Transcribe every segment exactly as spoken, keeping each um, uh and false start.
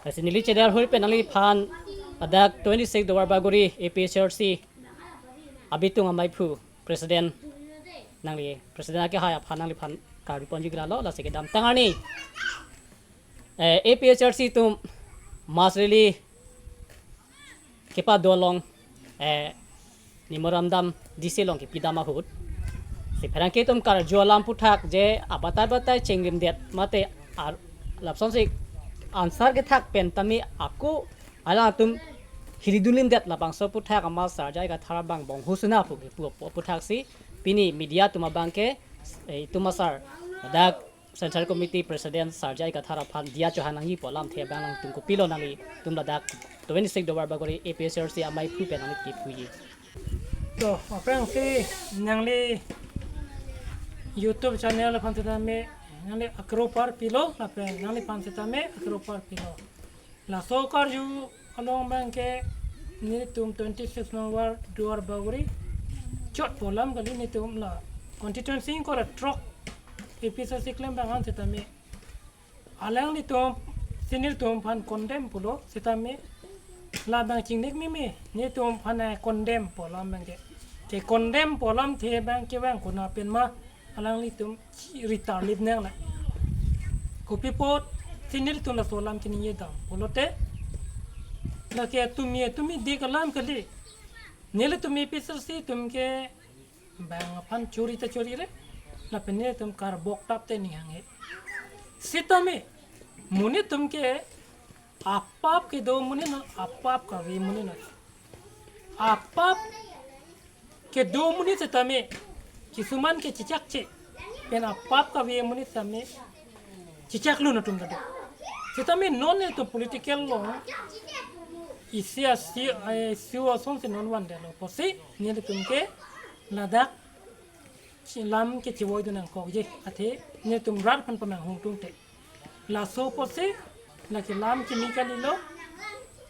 Lasi neli channel ahut pen nangliphan ladak twenty-six Duarbagori A P H L C abitung amaiphu president, nangli president akehai aphan nangliphan karbi ponji gila lo, lasi kedamtang arni, eh, A P H L C atum mass rally kepado along, eh, memorandum D C along kepidam ahut, si pherangke atum karju alam aphuthak je abatai batai chenglimdet mate ar lapsonsi answer kethak pen tame ako alangtum hilidunlimdet labangso aphuthak ama Sarja Kathar abang bonghu suna pu kipu apo aphuthak si pini media atum abang ke, eh, itum asar ladak Central Committee President Sarja Kathar aphan diya chohang nangji pu alamthe abang nangtum kopilo, nanglitum ladak twenty-six Duarbagori A P H L C amaiphu pen nangli kipuji. To, aphrangsi nangli YouTube channel aphan sitame nangli akropar pilo, lapen nangliphan sitame akropar pilo. Laso karju along abang ke netum twenty-six number Duarbagori chot pu alam kali, netum la constituency ingkoi ra throk A P H L C klembang an sitame alanglitum, si nelitum aphan condemn pulo sitame labang chingnek meme, netum aphan, eh, condemn pu alam abang ke. Ke condemn pu alamthe abang ke vang konat pen ma alanglitum ritar lip nang la. Kopi apot si nelitum laso alam chiningje dam pulote, lake tumi tumi dik alam kali. Nelitum A P H L C atum ke bang aphan chori ta chori re, lapen netum karbok tap te ning hanghe. Sitame monit atum ke apap kedo amonit non, apap kave amonit non. Apap kedo amonit sitame kisuman ke chechakche, pen apap kave amonit sitame chechaklo atum ta do. Sitame non netum political along isi asi, eh, issue asonsi non vandetlo pusi nelitum ke ladak chi- lam ke chivoidun nangkokji, athe netum rat aphan pamang hung tungte. Laso pusi lake lam kimi kalilo,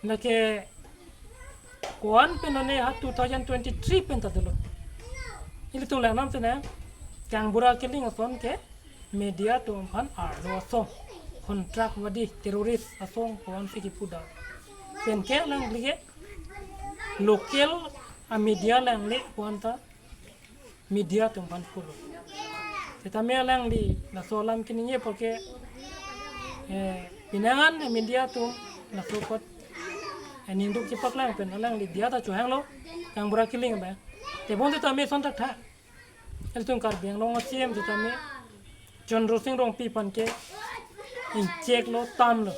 lake ko-an pen one ha two thousand twenty-three pen ta dolo. Ilitum langnam sene Kangbura killing ason ke media atum aphan arlo asong, kontrakvadi, terrorist asong ko-ansi kipu da. Pen ke alangli ke local a media alangli ko-an ta media atum aphan pulo. Sitame alangli laso alam chiningje apot ke, eh, pinangan media atum laso apot, eh, ningduk chepaklang pen alangli diya ta chohanglo, Kangbura killing abang. Tebon sitame ason thakthak. Ilitum Karbi Anglong a C M sitame Chandra Singh Rongpi aphan ke incheklo, tamlo.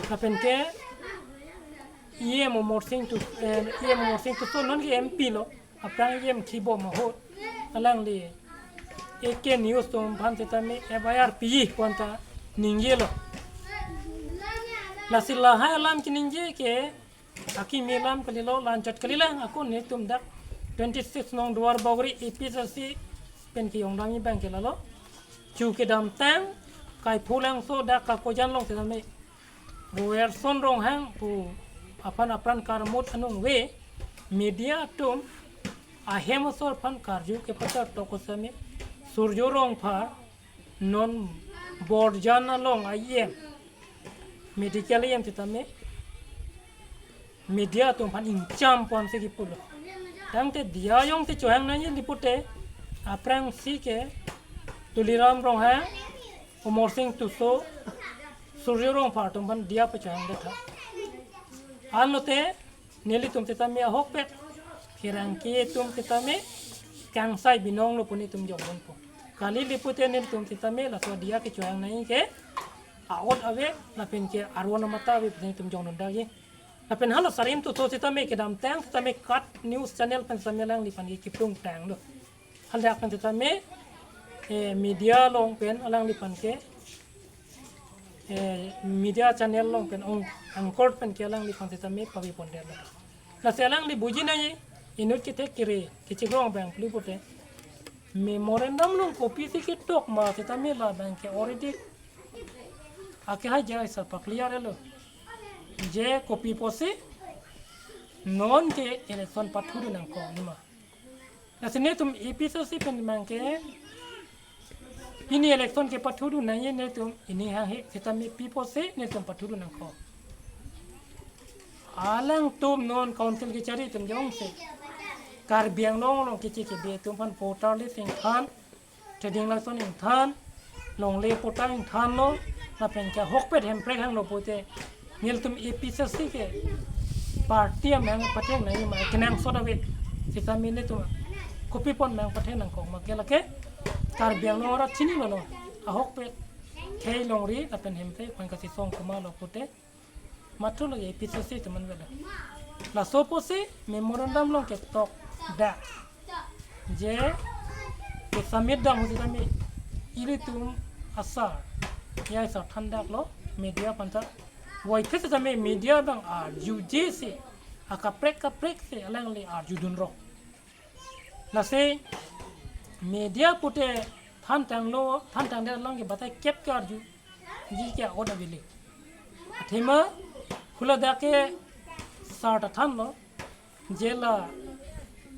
Lapen ke E M Amarsing Tu, eh, E M Amarsing Tisso non ke M P lo, aphrang E M thibom ahut alangli A K News atum aphan sitame F I R piji pu anta ningjelo. Lasi lahai alam chiningje ke akimi alam kalilo, la-anchot kalilang. Ako netum dak twenty-six number Duarbagori A P H L C pen kejongdamji abang ke lalo. Chu kedamtang Kaiphu Langso dak Kakojan along sitame Roerson Ronghang pu aphan apran karmut anung ave media atum ahem asor aphan karju kepachar tokositame Surjo Rongphar non Borjan along a E M, medical E M sitame media atum aphan ingcham ponsi kipulo. Tangte diya jongsi chohang nangji pute aphrangsi ke Tuliram Ronghang, Amarsing Tisso, Surjo Rongphar atum aphan diya pachohang detha. Anlote nelitum sitame ahokpet pherangke atum sitame kangsai binonglo pu netum jongdunpo. Kali pute nelitum sitame laso diya kechohang nangji ke a-ot ave lapen ke aron amata ave pu netum jongdun dakji. Lapen hala Sarim Tisso sitame kedamtang sitame KAT News Channel pen sitame alangliphan ke kiplung tanglo. Hadak pen sitame, eh, media along pen alangliphan ke, eh, media channel along pen ong anchor pen ke alangliphan sitame pavi pondetlo. Lasi alangli buji nangji, inut kethek kere, kechiklo abang puli pute. Memorandum along kopisi ketok ma sitame labang ke already akehai jai sa pa-clear lo. Je kopi pusi non ke election pathudun nangkok nima. Lasi netum A P H L C pen abang ke Pini election ke pathudun nangji netum, ining hanghe, sitame pi apotsi netum pathudun nangkok. Alangtum non council kechari atum jongsi Karbi Anglong along keche kebe atum aphan voter list ingthan, trading license ingthan, longle patta ingthanlo, lapen ke ahokpet hemprek hanglo pute, nelitum A P H L C ke party amahang pathek nangji ma, kenangsot ave. Sitame netum kopi apot amahang pathek nangkok ma ke lake Karbi Anglong arat chinilo non. Ahokpet khei longri lapen hemprek aphan kachesong komatlo pute, mathu lake A P H L C atum an velo. Laso apotsi memorandum along ketok dak je ke-submit dam, sitame ilitum asar, ya asar thandaklo media aphanta. Waithe sitame media abang arjuje si, akaprek kaprek si alangli arjudunrok. Lasi media pute thantanglo, thantangdet alang ke batai kep ke arjuji ke a'ot avelo. Athema hula dak ke sar ta thanlo, je la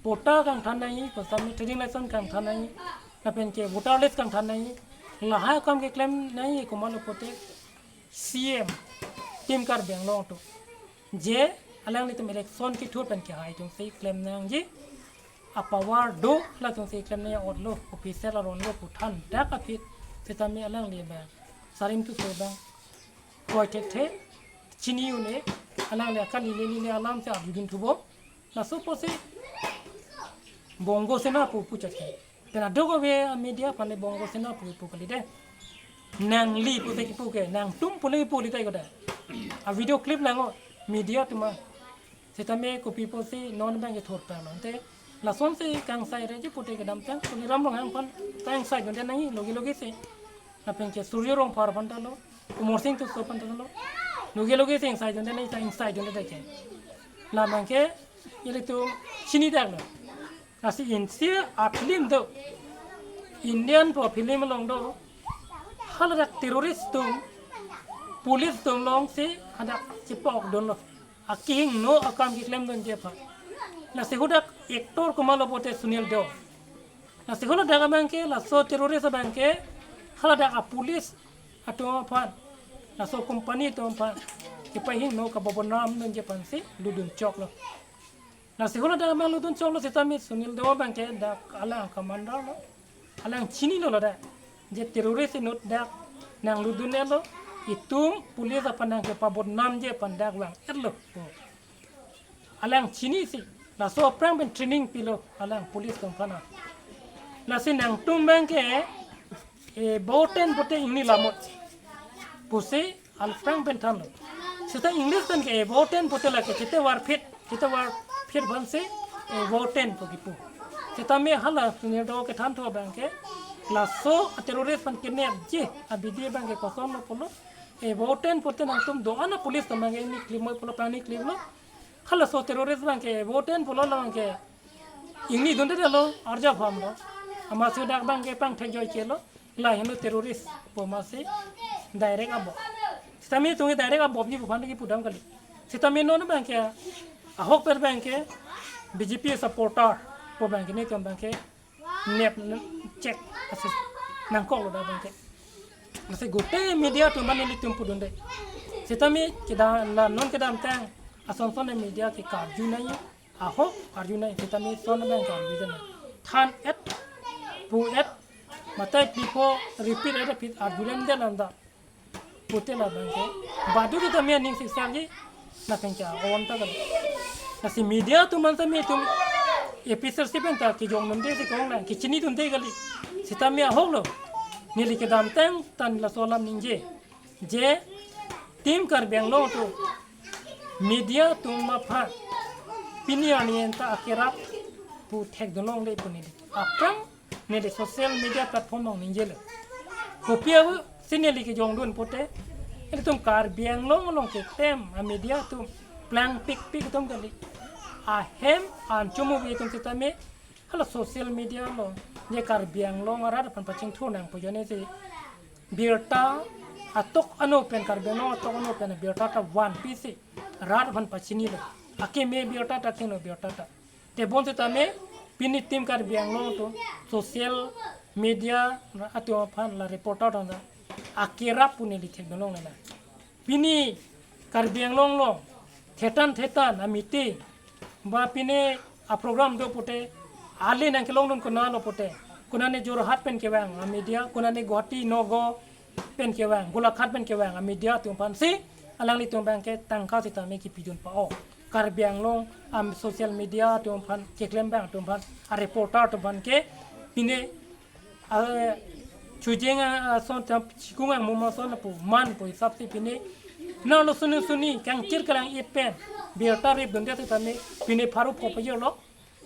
patta kangthan nangji, kosami trading license kangthan nangji, lapen ke voter list kangthan nangji, lahai akam keklem nangji komatlo pute C M Team Karbi Anglong atum, je alanglitum election kethur pen kehai atumsi klem nangji, apower do latumsi klem nangji a'otlo, official aronlo pu thandak aphi, sitame alangli abang sarim tu so abang kroi thekthe, chini un-e, alangli akali lele lele alamsi arjudun thubom. Laso apotsi Bongo Sena pu puchot ke. Pen aduk ave a media aphan le Bongo Sena pu kipu kali de. Nangli pusi kipu ke, nangtum pu le kipu kali tai koda. A video clip lang-o media atum an. Sitame kopi apotsi non abang kethur palo ante. Lasonsi kangsai reji pute kedamtang Tuliram Ronghang aphan kangsai dunde nangji logi logi si. Lapen ke Surjya Rongphar aphan ta lo, Amarsing Tisso aphan ta lo, logi logi si ingsai dunde nangji, ta ingsai dunde ke. La abang ke ilitum chinidak lo. Lasi insi a-film do, Indian pu film along do, haladak terrorist atum, police atum alongsi hadak chepokdunlo, akehingno akam keklem dunji aphan. Lasi hadak actor komatlo pute Sunil Deol. Lasi haladak abang ke, laso terrorist abang ke haladak a-police atum aphan, laso company atum aphan kepahingno, kabodnam dunji aphansi lutdun choklo. Lasi haladak abang lutdun choklo sitame Sunil Deol abang ke dak alang commander lo. Alang chinilo ladak je terrorist inut dak nanglutdun-etlo, itum police aphan nangkepabodnamji aphan dak vang-etlo pu alang chinisi, laso aphrang pen training pilo alang police atum aphan. Lasi nangtum abang ke, eh, vote ten pute ingni lamot pusi aphrang pen thanlo. Seta English pen ke, eh, vote ten pute lake chete varphit, chete varphit aphansi, eh, vote ten pu kipu. Sitame hala Sunil Deol kethan thu abang ke, laso a-terrorist aphan kenepji abidi abang ke kosonlo pulo, eh, vote ten pute nangtum do-an a-police atum abang ke ingni klimoi pulo, pangni klimlo. Halaso terrorist abang ke vote ten pulo, la abang ke ingni dundedetlo, arjaphamlo. Amatsi dak abang ke pangthek joichelo, lahelo terrorist pu amatsi direct abom. Sitame itum ke direct abomji pu aphan kipudam kali. Sitame non abang ke, ahokpet abang ke B J P supporter pu abang ke netum abang ke nep check asis nangkoklo dak abang ke. Lasi gotei media atum aphan nelitum pudunde. Sitame kedam la non kedamtang ason son media ke karju nangji, ahok karju nangji, sitame son abang karju nangji. Than-et, pu-et, matai pipo repeat-et aphi arju lemde lamda pute la abang ke, badu kita me aning siksa ji, lapen ke on ta kali. Lasi media atum an sitame itum A P H L C pen ta kejongdunde si kong lang, kechinidunde kali. Sitame ahoklo. Neli kedamtang tan laso alam ningje, je Team Karbi Anglong atum media atum aphan pini arni anta akerap pu thekdun longle pu neli aphrang neli social media platform along ningjelo. Kopi ave si neli kejongdun pute, ilitum Karbi Anglong along keklem a-media atum plangpikpik atum kali. Ahem an chumubi atum sitame hala social media along je Karbi Anglong arat aphan pachingthur nangpo ajoine si birta atok ano pen, Karbi Anglong atok ano pen birta ta vanpi si rat aphan pachinilo. Akeme birta ta, keno birta ta. Tebon sitame pini Team Karbi Anglong atum social media atum aphan la reporter atum ta akerap pu neli thekdunlongle na. Pini Karbi Anglong along thetan thetan a meeting ba pini a program do pute, ale nangkelongdun konatlo pute, konane Jorhat pen kevang a media, konane Guwahati, Nagaon pen kevang, Golaghat pen kevang a media atum aphan si alanglitum abang ke tangka sitame kipidun pa-o. Karbi Anglong a social media atum aphan keklem abang atum aphan, a reporter atum aphan ke pini a chojeng a, ason ta chikung angmum ason pu man pu hisap si pini nalo suni suni kangchir kalang-et pen birta rip dunde sitame pini pharo pho pajirlo,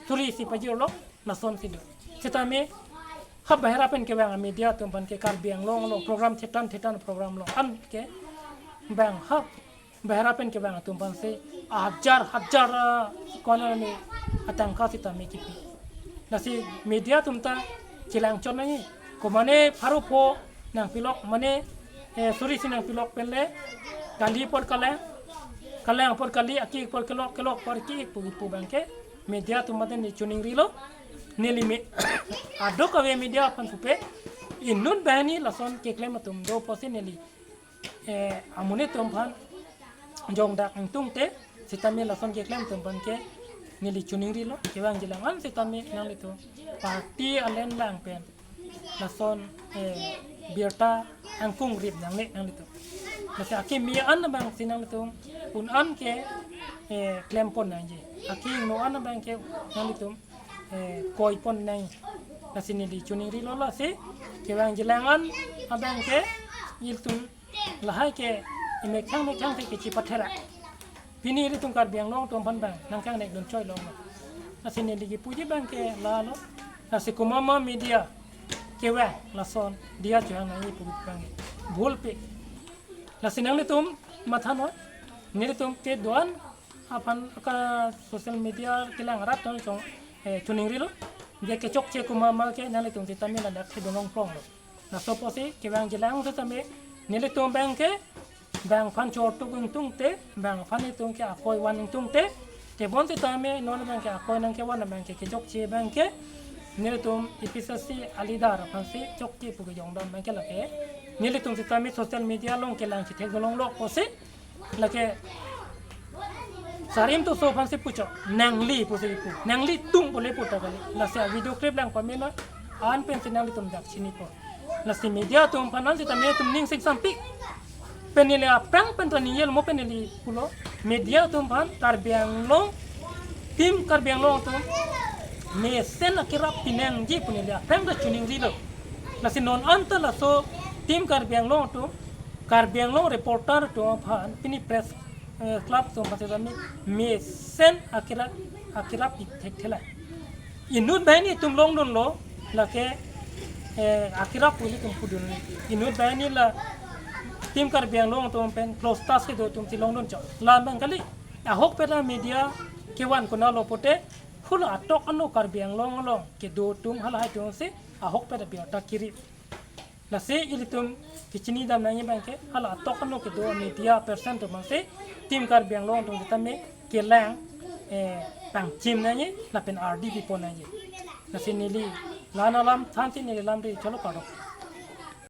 suri isi pajirlo, lason si do. Sitame ha bahera pen kevang a media atum aphan ke Karbi Anglong along program thetan thetan program along an ke bang ha bahera pen kevang atum aphan si hajar hajar, ah, konane atangka sitame kipi. Lasi media atum ta chelang chot nangji. Komane pharo pho nangpilok, mane, eh, suri isi nangpilok pen le kali apor kalang, kalang apor kali, aki apor kelok, kelok apor ki pu pu abang ke media atum mate neli choningrilo. Neli me adok ave media aphan pupe, inut banghini lason keklem atum do pusi neli, eh, amonit atum aphan jongdak ingtungte, sitame lason keklem atum aphan ke neli choningrilo, kevangji lang an sitame nanglitum party alen lang pen lason, eh, birta angkung rip nangne nanglitum. Lasi akimi an abang si nanglitum un an ke, eh, klempon nangji. Aki ingno an abang ke nanglitum, eh, koipon nangji. Lasi neli choningrilo, lasi kevangji lang an abang ke ilitum lahai ke imekhang mekhang ke kechipathera. Pini ilitum Karbi Anglong atum aphan abang nangkangnekdun choilo. Lasi neli kipuji abang ke lalo. Lasi komat ma media kevang lason diya chohang nangji pu abang ke bhulpik. Lasi nanglitum matha noi, nelitum ke do-an aphan aka social media kelang arat atum chong, eh, choningrilo. Je kechokche komat ma ke nanglitum sitame ladak thedunlong pronglo. Laso pusi kevangji lang sitame nelitum abang ke bang aphan chortuk ingtungte, bang aphan itum ke akoi van ingtungte, tebon sitame non abang ke akoi nangkevan abang ke kechokche abang ke nelitum A P H L C a leader aphan si chokche pu kejongdam abang ke lake nelitum sitame social media along kelang chithekdunlonglo pusi lake Sarim Toso aphan si puchot, nangli pusi pu, nanglitum pule puta kali. Lasi a video clip lang pamenon, an pensi nanglitum dak chinipo. Lasi media atum aphan an sitame itum ning sing sampik. Pen neli aphrang pen ta ningjelo mo, pen neli pulo, media atum aphan Karbi Anglong, Team Karbi Anglong atum mesen akerap pinangji pu neli aphrang ta choningrilo. Lasi non an ta laso Team Karbi Anglong atum, Karbi Anglong reporter atum aphan, pini press, eh, club atum aphan sitame mesen akerap, akerap pi thekthela. Inut banghini itum longdunlo, lake, eh, akerap pu ilitum pudun. Inut banghini la Team Karbi Anglong atum pen close touch kedo atum si longdun chot. La abang kali, ahokpet a media kevan konatlo pute, hula atok ano Karbi Anglong along kedo atum halahai atum si ahokpet abirta kirip. Lasi ilitum kechinidam nangji abang ke, hala atok ano kedo media person atum abang si Team Karbi Anglong atum sitame kelang, eh, pangchim nangji, lapen ardi pipon nangji. Lasi neli la-an alam thansi neli lamri cholo, kardom.